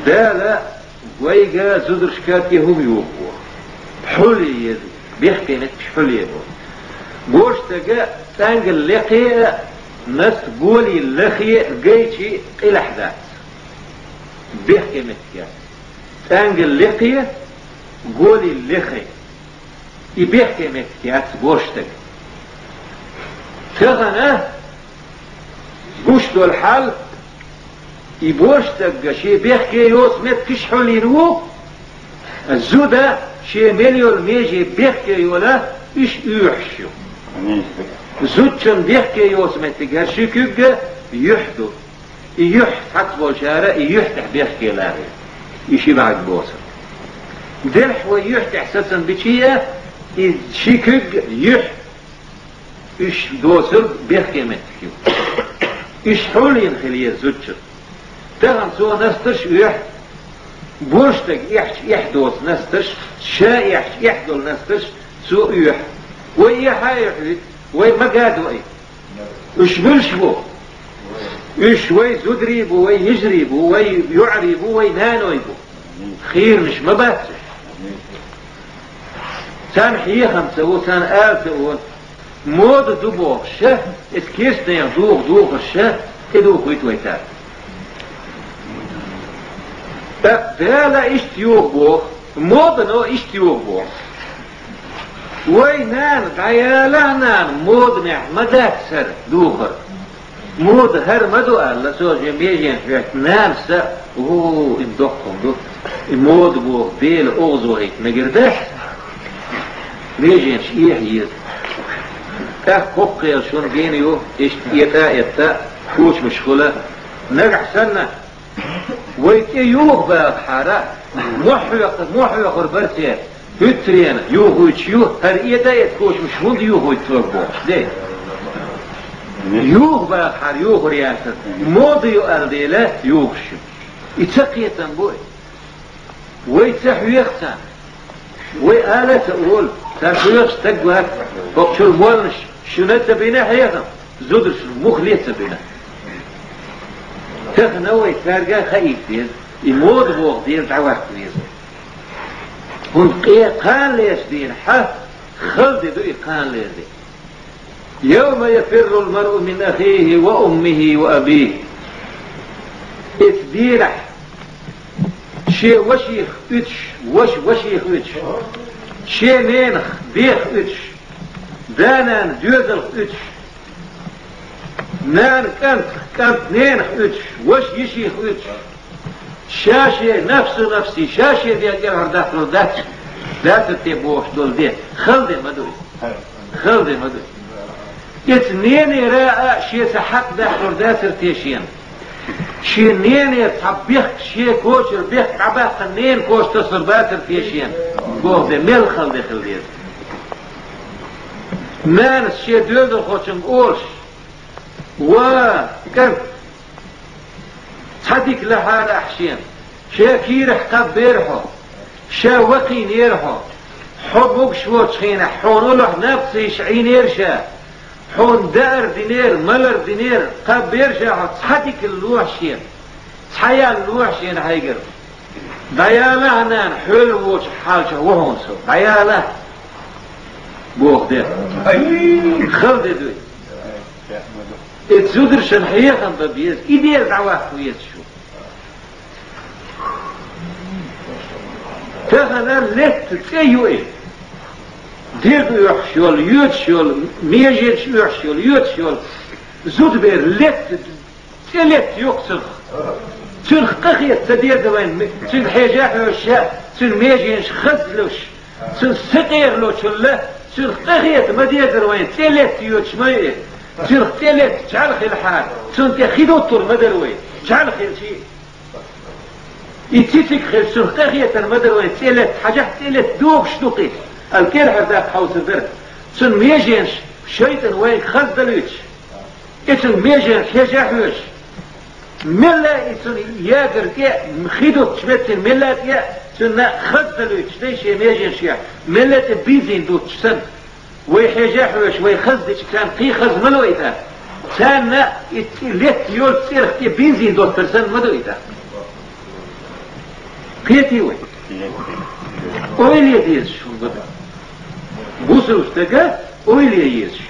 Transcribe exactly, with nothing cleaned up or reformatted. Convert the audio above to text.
Дала вайга зударшка тӀе хӀума йохабо. Хьулъе еза, бехке меттигаш хьулъе бо. Божа стага цӀангал лекхе а, наст голе лахе а гайча къилахь дац. Бехке меттиг яц. ЦӀангал лекхе, голе лехе. И бехке меттиг яц божа стага. Тахан гуш дола хьал, и божа стага ше бехке йоаца меттигаш хьулйина ву, зуда ше мел йола меже бехке йола, уьш оьхьаш ю. Зудчун бехке йоаца меттиг яр ши куьг юьхь ду. И юьхь цхьацца болчара и юьхь тӀехь бехке ларе. И ши бӀарг боцург. Делхьа вай юьхь тӀехь сацам бича а, и ши куьг юьхь, уьш доцург бехке меттиг ю. Уьш хьулйина хила еза зудчун. Тахан цо настарш оьхь, божа стага эхьча эхь доцу настарш, ша эхьча эхь долу настарш цо оьхь. Вай эхь а оьхьуьйту, вай ма гадо и. Уьш муьлш бу? Уьш вай зударий бу, вай йижарий бу, вай йоӀарий бу, вай наной бу. Хийранаш ма бац уьш. Царна хьехам ца ву, царна ала ца ву. Мода ду бохуш, иза керстанех духу духарш тӀедухуьйту вай цара. ТӀаккха Дала иштта юха боху, модано иштта юха боху. Вай нана, дӀаяла нана, моданехь ма дац хӀара духар. Мода хӀара ма ду аьлла, со шен меженаш вехка нанас а, ву, и доккхун ду. И мода боху Дела оьгӀаз вахийта мегар дац. Меженаш эхьа еза. ТӀаккха хӀокху кхел шуна гена ю, иштта этӀа а этта, кучамаш хуьла. Нагахь санна, вай тӀе юха бахахьара, мохь хьоькхур, мохь хьоькхур бара те, хӀуьттарена юхуьйтуш ю, хӀара этӀа а этта кучамаш хӀунда юхуьйту цо бохуш, де? Юха бахахьара юхур яцара, мода ю аьлла дела, юхуш ю. И ца кхетам бу и. Вай ца хьоьху царна. Вай ала а ца олу, цара хьоьхуш стаг вац, хӀокху чуьра молланаш шуна а ца бина хьехам, зударшна муххале а ца бина. Тахана вай цаьрга а хаийта деза, и мода боху дела дӀаваккха веза. ХӀунда къе кхана лерчу дийнахь хала де ду и кхана лер де. يوم يفر المرء من أخيه وأمه وأبيه. Эцу дийнахь шен вашех уьтуш, ваша вашех уьтуш, шен ненах дех уьтуш, да-нана доьзалх уьтуш, нана кӀантах, кӀант ненах уьтуш, ваша йиших уьтуш, ша-шен нафсу нафси, ша-шен ден кӀелхьардаккхалур дац, дацар те бохуш долу де, хала де ма ду иза. Хала де ма ду. Эцу ненера а шен ца хьакъ баьхкалур дацар те шена? Шен ненера цхьа бехк, шен кочара бехк дӀабаьккхина ненан коч тасалур бацар те шена? Боху де, мел хала де хила деза. Нанас шен доьзалхочуьнга олуш: «Ва, кӀант, цхьа дика лахьара ахь шена, шен кийрахь кхаббера хьо, ша вакхийнера хьо, хьо могуш воцучу хенахь хьуна уллохь наб ца йиш Ӏийнера ша, хьуна даар динера, малар динера, кхаббера ша хьо, цхьа дика лохьа шена, цхьа ял лохьа шена хьайгара. ДӀаяла, нана, хьоьлла воцуш хьалчохь ву хьуна со, дӀаяла», — боху де. Хала де дуй. И зударшна хьехам бан беза, и дела дӀаваккха веза шу. Тахана летта цӀе ю и. Дерг оьхуш йолу, йоьдуш йолу, меженаш оьхуш йолу, йоьдуш йолу зудабер летта, цӀе летта ю-кх цунах. Цунах къахета ца деза вайн, цуьнга хьежа хьоьжуш, цуьнан меженаш хазлуш, цуьнан са къералочунна, цуьнах къахета ма дезара вайн, цӀе летта йоьдуш ма ю и. Цуьнах цӀе летта чӀаьла хилахьара, цунна тӀе хи дуттур ма дара вай, чӀаьла хилчий. И цициг хилча, цунах къахетар ма дара вайн, цӀе летта, хьажахь, цӀе летта дохуш ду-кх и, аьлла, кӀелхьардаккха хьовсур дара. Цуьнан меженаш шайтӀана вайга хаздалуьйтуш, и цуьнан меженаш хьежа хьоьжуш, мелла а и цунна ягар тӀе а, хи дуттуш меттиг мелла а тӀе а, цуьнан хаздалуьйтуш дай шен меженашех, мелла а тӀе бензин дуттуш санна. Вай хьежа хьоьжуш, вай хаздича, царна кхин хаза ма ло и тӀаккха. Царна и цӀе летта йолчу цӀерах тӀе бензин доттар санна ма ду и тӀаккха. Кхетий вай? Ойла е дезаш хургда. Бусалба стага ойла е езаш.